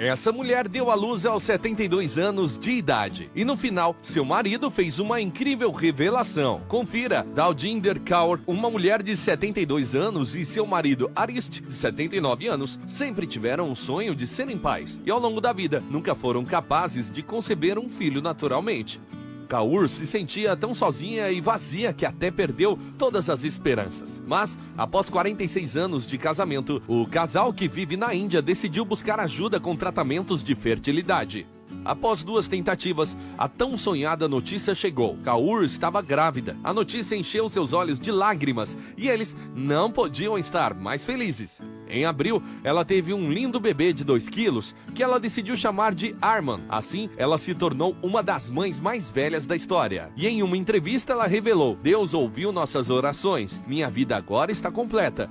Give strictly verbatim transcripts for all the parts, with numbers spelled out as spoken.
Essa mulher deu à luz aos setenta e dois anos de idade e, no final, seu marido fez uma incrível revelação. Confira, Daljinder Kaur, uma mulher de setenta e dois anos, e seu marido Arist, de setenta e nove anos, sempre tiveram o sonho de serem pais e, ao longo da vida, nunca foram capazes de conceber um filho naturalmente. Kaur se sentia tão sozinha e vazia que até perdeu todas as esperanças. Mas, após quarenta e seis anos de casamento, o casal que vive na Índia decidiu buscar ajuda com tratamentos de fertilidade. Após duas tentativas, a tão sonhada notícia chegou. Kaur estava grávida. A notícia encheu seus olhos de lágrimas e eles não podiam estar mais felizes. Em abril, ela teve um lindo bebê de dois quilos, que ela decidiu chamar de Arman. Assim, ela se tornou uma das mães mais velhas da história. E em uma entrevista, ela revelou: "Deus ouviu nossas orações. Minha vida agora está completa."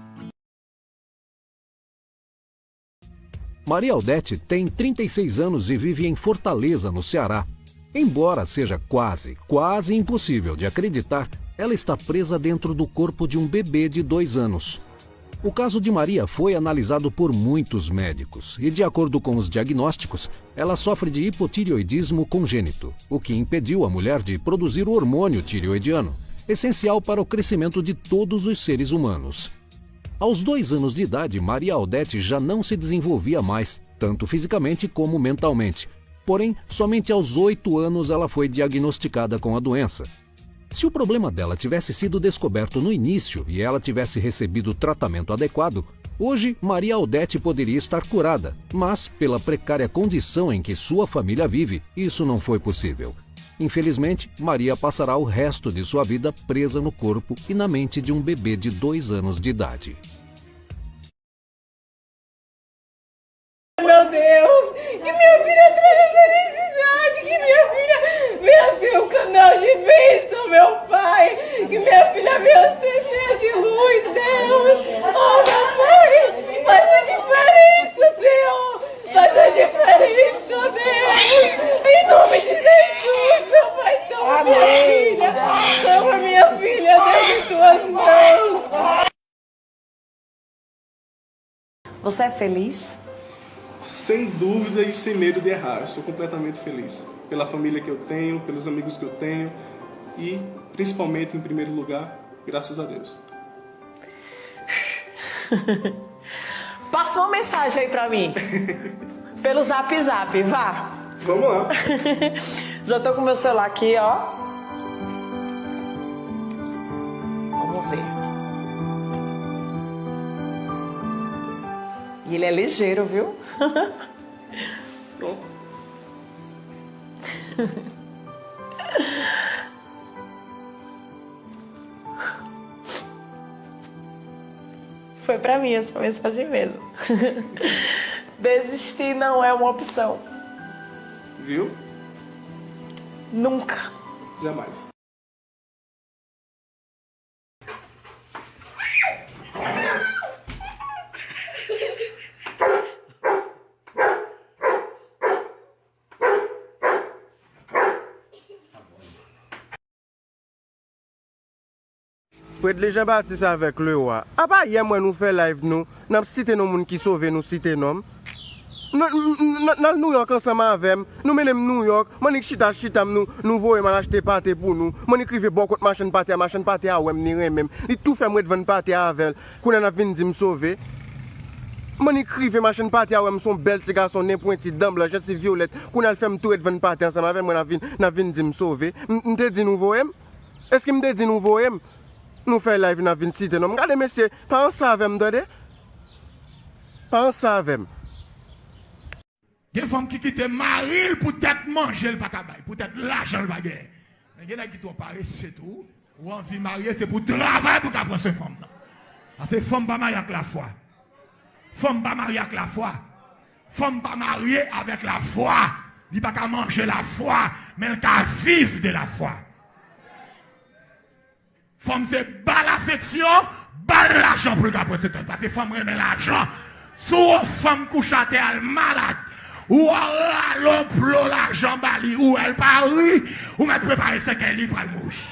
Maria Odete tem trinta e seis anos e vive em Fortaleza, no Ceará. Embora seja quase, quase impossível de acreditar, ela está presa dentro do corpo de um bebê de dois anos. O caso de Maria foi analisado por muitos médicos e, de acordo com os diagnósticos, ela sofre de hipotireoidismo congênito, o que impediu a mulher de produzir o hormônio tireoidiano, essencial para o crescimento de todos os seres humanos. Aos dois anos de idade, Maria Odete já não se desenvolvia mais, tanto fisicamente como mentalmente. Porém, somente aos oito anos ela foi diagnosticada com a doença. Se o problema dela tivesse sido descoberto no início e ela tivesse recebido o tratamento adequado, hoje Maria Odete poderia estar curada, mas, pela precária condição em que sua família vive, isso não foi possível. Infelizmente, Maria passará o resto de sua vida presa no corpo e na mente de um bebê de dois anos de idade. Meu Deus, que minha filha traga felicidade, que minha filha venha ser um canal de bênção, meu Pai, que minha filha venha ser cheia de luz, Deus. Oh, meu Pai, faz a diferença, Senhor, faz a diferença, Deus, em nome de Jesus, meu Pai tão bom, minha filha, salva minha filha, Deus, em tuas mãos. Você é feliz? Sem dúvida e sem medo de errar, eu sou completamente feliz. Pela família que eu tenho, pelos amigos que eu tenho e, principalmente, em primeiro lugar, graças a Deus. Passa uma mensagem aí pra mim. Pelo zap zap, vá. Vamos lá. Já tô com meu celular aqui, ó. Vamos ver. E ele é ligeiro, viu? Pronto. Foi pra mim essa mensagem mesmo. Desistir não é uma opção. Viu? Nunca. Jamais. Prèt Lejan Batis avèk Lewa. Apa yè m wè nou fè live nou, n ap site non moun ki sove, nou site non m. N al Nouyòk ansanm avè m, nou mennen m Nouyòk, m annik chita chita m, nou voye m al achte pate pou nou, m annik rive bò kot machann pate a, machann pate a wè m, li renmen m, li tou fè m ret vann pate a avè l, kounye a n ap vin di m sove. M annik rive, machann pate a wè m se yon bèl ti gason, nen pwenti, dan blanch, jan ti vyolèt, kounye a l fè m tou ret vann pate ansanm avè l, mwen n ap vin, n ap vin di m sove. M te di nou voye m? Èske m te di nou voye m? Nou fè live n ap vin site non m. Gade mesye, pa ranse avè m tande. Pa ranse avè m. Gen fanm ki kite mari l poutèt manje l pa ka bay, poutèt lajan l pa genyen. Men gen nèg ki twò parese tou. Ou anvi marye se pou travay pou ka pran swen fanm nan. Paske fanm pa marye ak lafwa. Fanm pa marye ak lafwa. Fanm pa marye avèk lafwa. Li pa ka manje lafwa, men l ka viv de lafwa. Fanm se ba l afeksyon, ba l lajan pou l ka pran swen fanm. Paske fanm renmen lajan. Si w wè yon fanm kouche atè a l malad, ou rale yon plo lajan ba li, ou wè l pa ri, ou mèt prepare sèkèy li pral mouri.